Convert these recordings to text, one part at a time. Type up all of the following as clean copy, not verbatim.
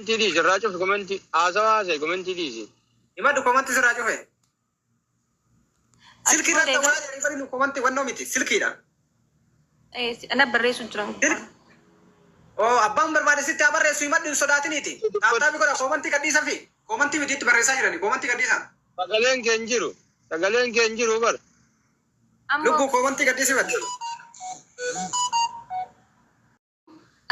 Dhiisi irraa cufi komentii haasawaa haasa'e komentii dhiisi. Himadhu komanti sirraa cufe. Achi Silkii booda irratti egaa waa jedhanii bari komanti wannoo miti silkiidha. Ana barreessu jiran Silk oo abbaan barbaade sitti haa barreessu himadhu hin sodaatiniiti. Taaptaabii godha komantii gadhiisa fi komantii miti itti barreessaa jirani komantii gadhiisa. Sagaleen kee hin jiru. Sagaleen kee hin jiru bar. Amma Lubbuu komantii gadhiisifatti.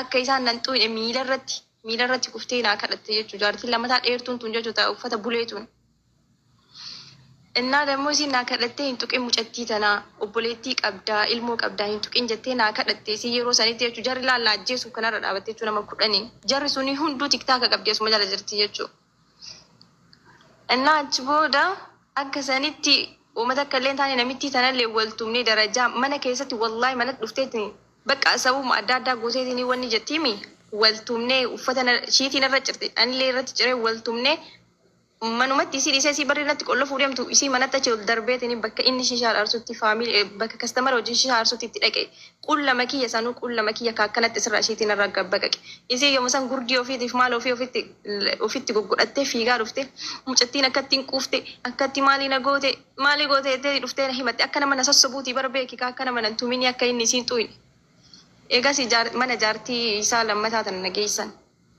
akka isaan nan xuqne miila irratti miila irratti kuftee naa kadhatte jechuudha. Jaartiin lammataa dheertuun tun jechuudha uffata buleetuun. Innaa dammoo isiin naa kadhattee hin tuqin mucattii tanaa obboleettii qabdaa ilmoo qabdaa hin tuqin jettee naa kadhatte isii yeroo sanitti jechuudha. Jarri laal na ajjeesuuf kanarra dhaabatte jechuudha nama kudhaniin. Jarri suni hunduu tiktaaka qabdi asuma jala jirti jechuudha. Innaa achi booda akka sanitti uummata akka illee hin taane namittii tanallee wal tumnee darajaa mana keessatti wallaahi manatti dhufteetiin bakka sababuma adda addaa gooteetiin wanni jettiimi wal tumnee uffata shiitiin irra cirte anillee irratti ciree wal tumnee manumatti isii dhiisee isii barri irratti qollofuu deemtu isii manatti achi ol darbeetiin bakka inni shishaa aarsutti faamilii bakka kastamara wajjin shishaa aarsutti itti dhaqe qullama kiyya sanuu qullama kiyya ka akkanatti isirraa ishiitiin irra gabbaqaqe isii yommuu san gurdii ofiitiif maal ofii ofitti ofitti goggodhattee fiigaa dhufte mucattiin akkatti hin quufte akkatti maalii na goote maalii goote jettee dhuftee na himatte akka nama na sossobuutii bara beeki ka akka nama nan tumini akka inni isiin xuqne. Eegas mana jaartii isaa lammataa tana na geessan.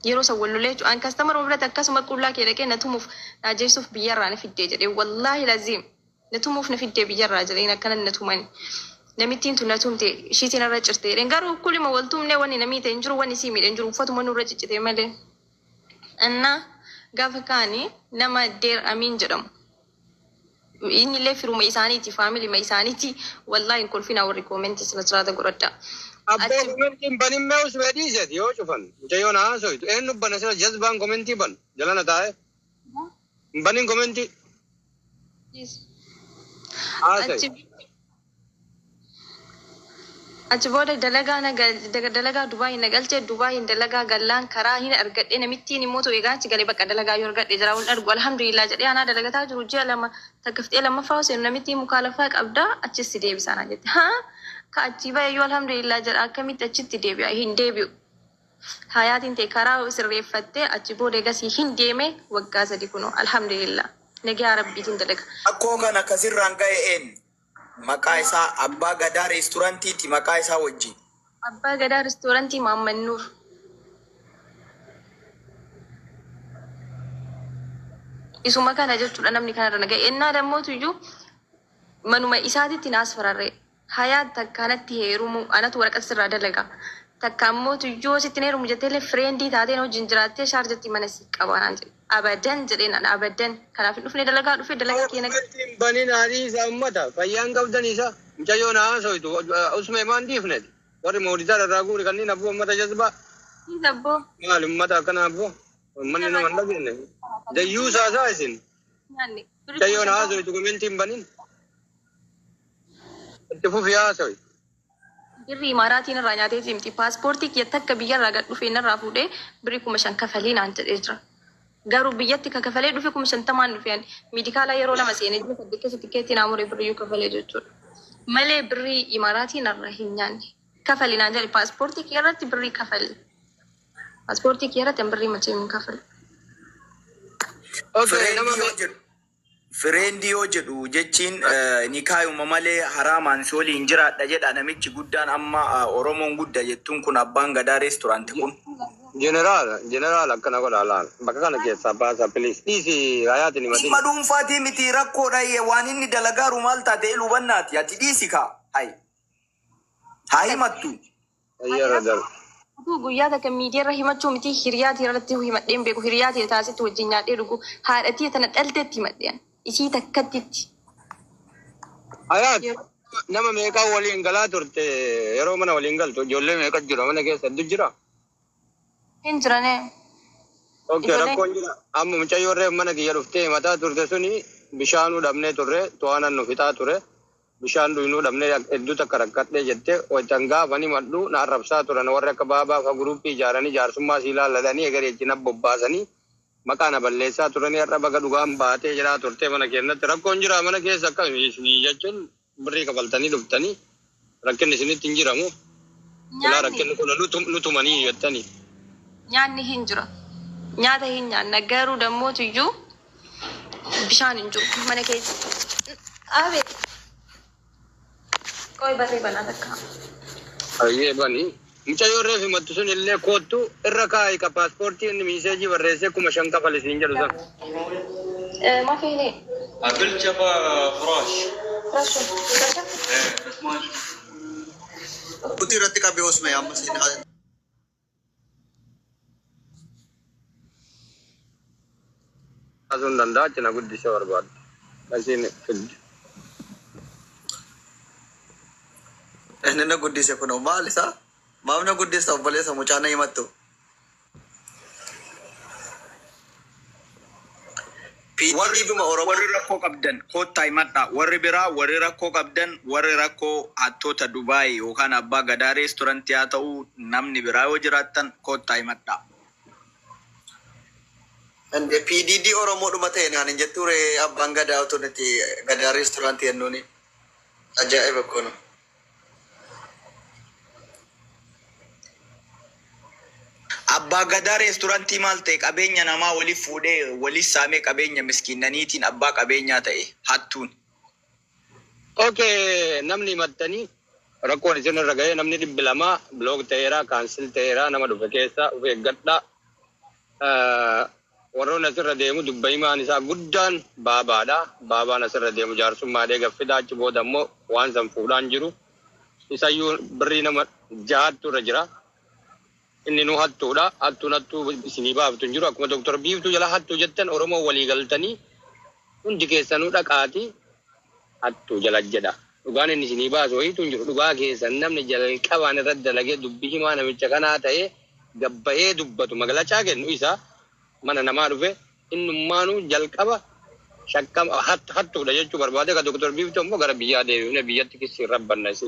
Yeroo san wal lolee jechuudha. An kastamaruma biratti akkasuma qullaa kee dhaqee na tumuuf na ajjeesuuf biyyarraa na fiddee jedhee wallaahi laziim na tumuuf na fiddee biyyarraa jedheen akkana na tumani. Namittiin tun na tumte ishiitiin irra cirte jedheen garuu kulima wal tumnee wanni na miite hin jiru wanni isii miidhe hin jiru uffatuma nurra ciccite malee. Innaa gaafa kaani nama Deer Amiin jedhamu. Inni illee firuma isaaniiti faamilima isaaniiti wallaahi hin kolfinaa warri koomentii sina siraata godhadha. Abboo Achi komentiin banin mee usmee dhiiseti yoo cufan mucayyoon haasoytu eenyu bana sila jazbaan komentii ban jalana taa'e hin banin komentii haasoy. achi achi booda dalagaa na dalagaa Dubaay na galche Dubaayin dalagaa gallaan karaa hin argadhe namittiin immoo ta'u egaa achi galee bakka dalagaa yoo argadhe jira wal argu alhamdulillah jedhee anaa dalagataa jiru ji'a lama takkaftee lammaffaa seenu namittiin mukaalaffaa qabdaa achis si deebisaa naan jette haa ka achii bahe iyyuu alhamdulillah jedha akkamitti achitti deebi'a hin deebi'u. Hayaatiin ta'e karaa sirreeffattee achi booda egasii hin deeme waggaa 3 kunoo alhamdulillah nagaa rabbiitiin dalaga. Rakkoo kana kasirraan ga'e eenyu? Maqaa isaa Abbaa Gadaa Reestorantiiti maqaa isaa wajjin. Abbaa Gadaa Restoorantii Mahammad Nuur. Isuma kana jechuudha namni kanarra na ga'e. Ennaa dammootu iyyuu manuma isaatitti na asfararre. Hayaat takka natti heerumu anatu waraqata sirraa dalaga. Takka ammoo yoo sitti hin heerumu jetteellee fireendii taateen wajjin jiraattee shaarjatti mana si qaba naan jedhe. Abadan jedheen an abadan. Kanaaf hin dhufne dalagaa dhufe dalagaa kee na Komentiin banin haadhii isaa ummata fayyaan qabdan isa mucayyoon haasoytu usmee maan dhiifneti warri mooditaa irraa guuri kanneen abboo ummata jazbaa Dhiisa abboo. maali ummata akkana abboo ummanni nama hin dhageenye dayyuusaa isaa isin Nyaanne. Birri mucayyoon 50,000. haasoytu komentiin banin itti fufi haasoy. Birri Imaaraatiin irraa nyaatee miti. Paaspoortii kiyya takka biyyarraa gad dhufee narraa fuudhee birri 5,000 kafalii naan jedhee jira. Garuu biyyatti ka kafalee dhufe 50,000 dhufe ani. Miidikaalaa yeroo lama seenee ji'a 8 keessa tikeettii naa muree birriyyuu kafalee jechuudha. Malee birrii Imaaraatiin narraa hin nyaanne. Kafali naan jedhe paaspoortii kiyya irratti birrii kafali. Paaspoortii kiyya irratti an birrii machee hin kafalu. Okay, nama Fireendii yoo jedhu Fireendii yoo jedhu jechiin nikaayuma malee haraamaan si waliin jiraadha jedha namichi guddaan amma Oromoon gudda jettuun kun abbaan gadaa restaurant kun. Jeneraal jeneraal akkana godha laal bakka kana keessaa baasa please dhiisi hayaatin Dhimma himatin. dhuunfaatii miti rakkoodha waan inni dalagaaru maal taate eel hubannaati ati dhiisi kaa hay haa himattu. Ayyara dar. Utuu guyyaa takka miidiyaarra himachuu miti hiriyaa tiyya irratti himadhee hin beeku. Hiriyaa tiyya taasitti wajjin nyaadhee dhugu haadha tiyya tana dhalteetti himadhe ani. Isii takkattitti. Hayaat Yeroo nama meeqaa waliin galaa turte yeroo mana waliin galtu ijoollee meeqa jira mana keessa hedduu jira. Hin jiranee. Okay, Ijoolleen rakkoon jira. Amma mucayyoo reef mana kiyya dhuftee himataa turte suni bishaanuu dhabnee turre to'anan nu fixaa ture. Bishaan dhuynuu dhabnee hedduu takka rakkadhee jette waytan gaafan himadhu na arrabsaa turan warri akka baabaa fa guruuppii ijaaranii jaarsummaa sii laalladhanii egeree achi na bobbaasanii maqaa na balleessaa turanii har'a baga dhugaan baatee jedhaa turtee mana keennatti rakkoon jiraa mana keessa akkami isinii jechuun birrii kafaltanii dhuftanii rakkinni isinitti hin jiramu silaa Nyaanni rakkinni kun nu tumanii jettanii. Nyaanni hin jira. Nyaata hin nyaanna garuu dammootiyyuu bishaan hin jiru mana keessa. Abeet. Qoy barree banaa takka. Ayyee bani. Mucayyoo reef himattu sun illee koottu irra kaa'i ka paaspoortii inni miiseejii barreessee 5000 kafale siin jedhu san. ما في هنا. قلت يبا فراش. رشو. رشو. ايه بس ما Kuti irratti qabee osuma amma seenaa. Kaasuu hin danda'a achi na guddisee barbaadde. Asiin fiddi. Inni na guddise kun maal isaa? Maaf na guddista obboleessa mucaa na himattu? Warri PDD Oromoo warri rakkoo qabdan koottaa himadhaa. Warri biraa warri rakkoo qabdan warri rakkoo hattoota Dubaay yookaan abbaa gadaa reestorantii haa ta'u namni biraa yoo jiraattan koottaa himadhaa. Ande PDD Oromoodhuma ta'e naan hin jettu ree abbaan gadaa otoo nuti gadaa reestooraantii jennuuni. Ajaa'iba kun. Abbaa gadaa reestorantii maal ta'e qabeenya namaa waliif fuudhee waliif saamee qabeenya miskiinaniitiin abbaa qabeenyaa ta'e hattuun. Okay, namni himattanii rakkoon isin irra ga'ee namni 200 block ta'eera, cancel ta'eera, nama dhufe keessa of eeggadhaa. Warroonni asirra deemu dubba himaan isaa guddaan baabaadha. Baabaan asirra deemu jaarsummaadhee gaffidaa achi booda immoo waan san fuudhaan jiru. Isayyuu birrii nama jahattu irra jira. Inni nu hattuudha. Hattuun hattuu isinii baaftu hin jiru. Akkuma Doktor Biiftuu jala hattuu jettan Oromoo walii galtanii hundi keessanuu dhaqaatii hattuu jala jedha. Dhugaan inni isinii baasu wayiitu hin jiru. Dhugaa keessan namni jalqabaan irratti dalagee dubbii himaa namicha kanaa ta'ee gabbahee dubbatu magalachaa kennu isaa mana namaa dhufe innummaanuu jalqaba shakkama hattuudha jechuu barbaade ka Doktor Biiftuu immoo gara biyyaa deebifne biyyatti kissi rabbanna isi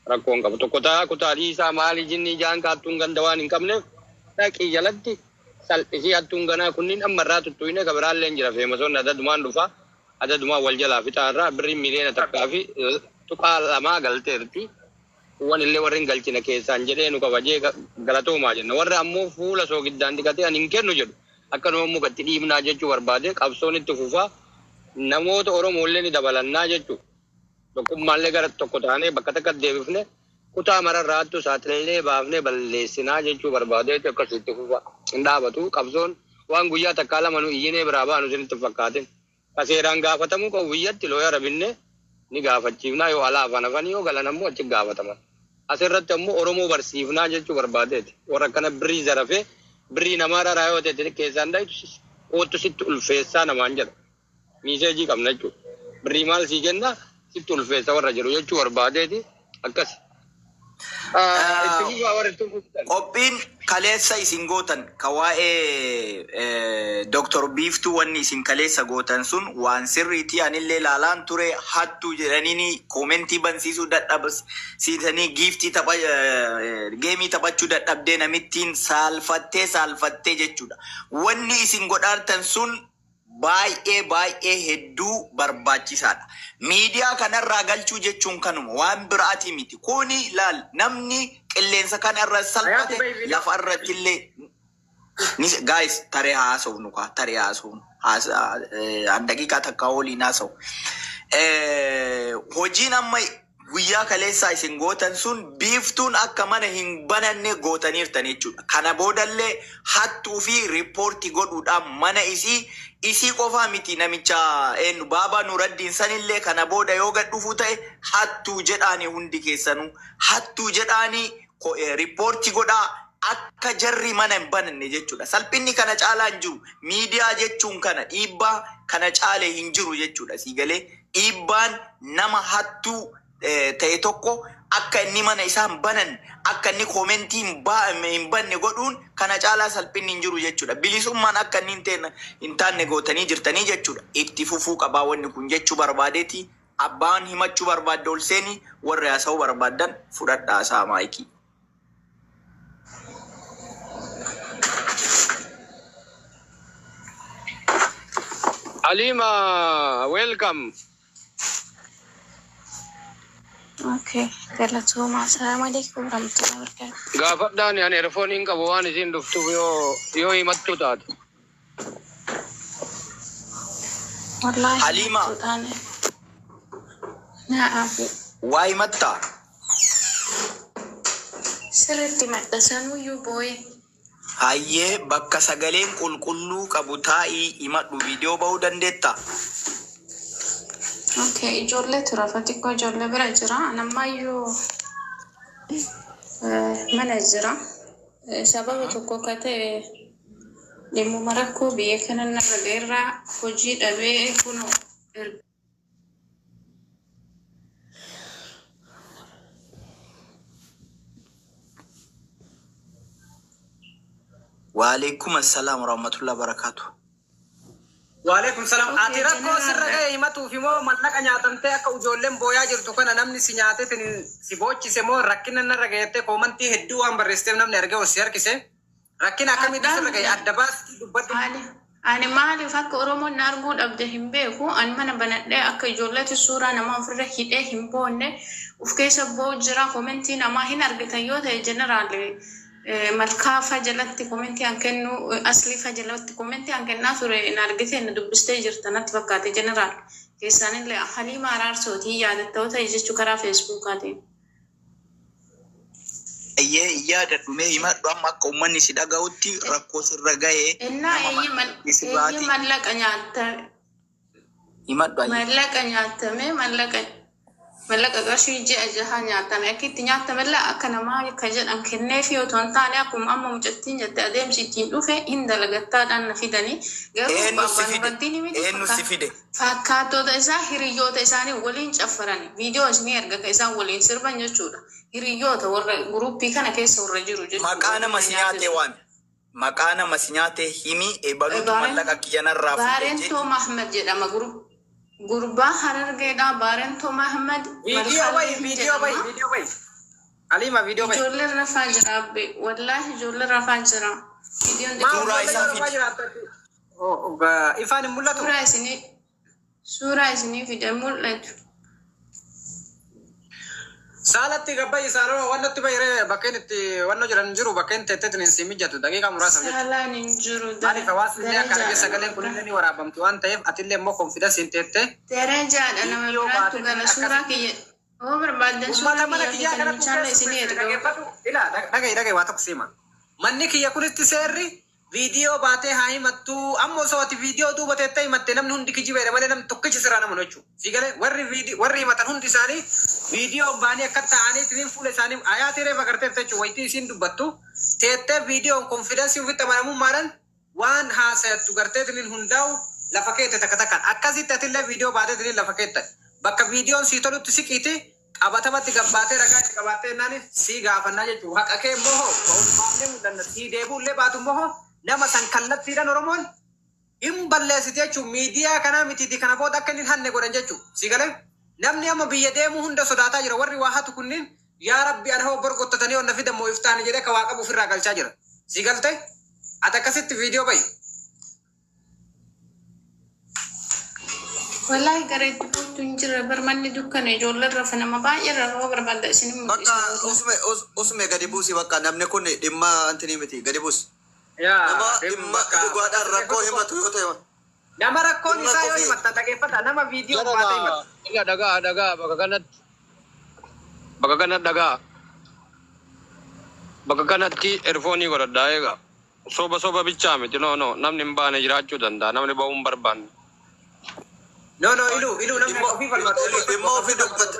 rakkoon qabu. Tokko taa kutaa dhiisaa maali jinni jaan kaattuun ganda waan hin qabneef dhaqii jalatti salphisii hattuun ganaa kunniin amma irraa tuttuqine ka biraallee hin jira feemasoonni adadumaan dhufa adadumaan wal jalaa fixaa irraa birriin 1.2 miliyoona galteerti. Wan illee warri hin galchine keessaan jedhee nu kabajee galatoomaa jenna. Warri ammoo fuula soogiddaan dhiqatee ani hin kennu jedhu akkanuma mukatti dhiibnaa jechuu barbaade qabsoon itti fufaa namoota Oromoollee ni dabalannaa jechuu. Tokkummaallee gara tokko taanee bakka takka deebifne kutaa mararraattu saaxilee baafnee balleessinaa jechuu barbaadeetu akkasitti fufa. Hin dhaabatu qabsoon waan guyyaa takkaa lama nu iyyinee biraa baanu isinitti hin fakkaatin. Ka seeraan gaafatamuu qabu biyyatti looya rabinnee ni gaafachiifnaa yoo alaa afaan hafanii yoo galan ammoo achi gaafataman. Asirratti ammoo Oromoo barsiifnaa jechuu barbaadeeti. Warra akkana birrii zarafee birrii namaa raraa yoo ta'e keessaan dhayitu kootu sitti ulfeessaa namaan jedha. Miiseejii qabna jechuudha. Birrii maal sii kenna sitti ulfeessa warra jedhu jechuu barbaadeeti akkas. Itti fufaa warra itti fuftan. Qophiin kaleessa isin gootan ka waa'ee Dr. Biiftuu wanni isin kaleessa gootan sun waan sirriitii anillee laalaan ture hattuu jedhaniini koomentii bansiisuu dadhabsiisanii giiftii tapha geemii taphachuu dadhabdee namittiin saalfattee saalfattee jechuudha. Wanni isin godhaartan sun baay'ee baay'ee hedduu barbaachisaadha. Miidiyaa kanarraa galchuu jechuun kanuma waan biraatii miti. Kuni laal namni qilleensa kanarra salphate lafa irratti illee guys taree haasofnu kaa taree haasofnu daqiiqaa takka waliin haasa'u. Hojiin amma guyyaa kaleessaa isin gootan sun biiftuun akka mana hin bananne gootaniirtan jechuudha. Kana boodallee hattuu fi riippoortii godhuudhaan mana isii isii qofaa miti namicha eenyu baabaa Nuraddiin sanillee kana booda yoo gad dhufuu ta'e hattuu jedhaanii hundi keessanuu hattuu jedhaanii riippoortii godhaa akka jarri mana hin bananne jechuudha. Salphinni kana caalaa hin jiru. Miidiyaa jechuun kana dhiibbaa kana caalee hin jiru jechuudha. Siigalee dhiibbaan nama hattuu ta'e tokko akka inni mana isaa hin banan akka inni koomentii hin banne godhuun kana caalaa salphinni hin jiru jechuudha. Bilisummaan akka inni hin taanne gootanii jirtanii jechuudha. Itti fufuu qabaa wanni kun jechuu barbaadeeti. Abbaan himachuu barbaadde ol seeni warri haasa'uu barbaaddan fudhadhaa haasaa maayikii. Halima, welcome. Okay, galatooma. Assalaamu alaikum warahmatullahi wabarakatuh. Gaafadhaan ani earphone hin qabu waan isin dhuftuuf yoo himattu taate. Wallaahi Haliima. himattuudhaan. Na'am. Waa himattaa? Sirriitti himadha sanuyyuu boo'ee. Hayyee, bakka sagaleen qulqulluu qabu taa'ii himadhu. Viidiyoo ba'uu dandeettaa? Okay, ijoollee tura xiqqoo ijoollee bira jira. Anammayyuu mana jira. Sababa tokko akka ta'e dhimmuma rakkoo biyya kana narra ga'eerraa hojii dhabee kunoo Waalaikum assalaam warahmatullahi wabarakatuh. Waalaikum salaam. Ati Okay, rakkoo sirra jeneraal. ga'e himatuuf immoo mallaqa nyaatamtee akka ijoolleen booyaa jirtu kana namni si nyaatee si boochise moo rakkina narra ga'ettee koomantii hedduu waan barreessiteef namni argee ol si harkise. Rakkina akkamiitu sirra ga'e adda baasii dubbadhu. Ani maaliif akka Oromoon na arguu dhabde hin beeku. Ani mana banadhee akka ijoolleetti suuraa namaa ofirra hidhee hin boonne, of keessa boo'u jira. Komentii namaa hin argitan yoo ta'e, jeneraal malkaafa jalatti komentii an kennu, asliifa jalatti komentii an kennaa ture na argite, na dubbistee jirta natti fakkaate, jeneraal. Keessaanillee Haliima Araarsootii yaadatta yoo ta'e jechuu karaa Feesbuukaatiin. Hayyee, yaadadhu, mee himadhu amma akka uummanni si dhaga'utti rakkoo sirra ga'e Innaa nama eeyyee sirraati mallaqa nyaatta himadhu hayyee. Mallaqa nyaatame, mallaqa qarshii ji'a jaha nyaatame. Akka itti nyaatamelle akka namaa akka jedhan kenneefi otoo hin taane, akkuma amma mucattiin jette adeemsi ittiin dhufe hin dalagattaadhaan na fidanii. Garuu Eenyu si abbaan fide? dubartiin miti. Eenyu si fide? Fakkaattoota isaa, hiriyoota isaanii waliin caffaran viidiyoo isinii erga ka isaan waliin sirban jechuudha. Hiriyoota warra guruppii kana keessa warra jiru jechuudha. Maqaa nama si nyaatee waami. Maqaa nama si nyaatee himi, ebaluutu mallaqa kiyyanarraa fuudhe Baarentoo jedhi. Mahmad jedhama. Gurbaa Harargeedhaa, Baarentoo Mahmad Viidiyoo bahi, viidiyoo bahi, jedhama. viidiyoo bahi. Haliima, viidiyoo bahi. Ijoolleen rafaa jira abbe. Wallaahi ijoolleen rafaa jira. Viidiyoon Maa Suuraa ijoollee isaa rafaa fidi. jiraattu? Ifaan hin mul'atu. Suuraa isinii fide mul'atu. Saalatti gabbayi, saaloo wannatti bahiree bakkeen itti wanno jiran jiru, bakkeen teetteetiin hin si mijatu daqiiqaa muraasaaf jechuudha. Saalaan hin jiru. Maaliif hawaasni illee akka argee Darajaadha sagaleen kun illee ni waraabamti waan ta'eef, atillee immoo konfidensi hin teettee. Darajaadha, nama Viidiyoo biraattu baatee gala suuraa akkasitti kiyya. Yoo barbaaddan Uummata suuraa mana kiyyaa fi kiyyaa kan kanatti mucaallee isinii erga. dhaggeeffadhu. Ilaa, dhagahi, dhagahi, waa tokko siima. Manni kiyya kunitti seerri viidiyoo baatee haa himattuu, amma osoo ati viidiyoo duuba teettee himatte namni hundi kijibeedha malee namni tokkichi sirraa nama jechuudha. Si galee, warri viidiyoo warri himatan hundi isaanii viidiyoo baanii akka ta'anii ittiin fuula isaanii ayaatii reefa agarteef jechuudha. Wayitii isiin dubbattu teettee viidiyoon konfidensii ofitti amanamummaadhaan waan haasayattu garteetiin hundaa'u lafa keette takka takkaan akkasitti atillee viidiyoo baateetiin lafa keette bakka viidiyoon sii tolutti siqiiti qabatamatti gabbaatee ragaa itti qabaattee jennaan sii gaafannaa jechuudha. Haqa kee immoo hoo ulfaannee mul'anna, sii deebi'ullee baatu immoo hoo nama san kallattiidhaan Oromoon hin balleessite jechuudha. Miidiyaa kanaa mitiiti, kana booda akka inni hin hanne godhan jechuudha. Si galee, namni amma biyya deemuu hunda sodaataa jira. Warri waa hatu kunniin yaa rabbi ana hoo borgottatanii onna fidan moo iftaani jedhee ka waa qabu ofirraa galchaa jira. Si galte, ati akkasitti viidiyoo bahi. Wallaahi gara itti buutu hin jirre bar, manni dukkana, ijoolleen rafa, nama baay'ee irra yoo barbaadda isin Bakka mul'isa. usme usme gadi buusi, bakka namni kun dhimma antini miti, gadi buusi. Yaa Nama dhimma dhugaadhaan rakkoo himatu yoo ta'e. Nama rakkoon Dhimma isaa yoo qofii. himatta, dhageeffata, nama viidiyoo baatee himata. Dhagaa, dhagaa, dhagaa, bakka kanatti dhagaa, bakka kanatti erfoonii godhadhaa eega. Soba soba bichaa miti, no, no, namni hin baane jiraachuu danda'a, namni ba'uu hin barbaanne. No, no, ilu ilu namni Dhimma ofii falmatu. dhimma ofii dubbata.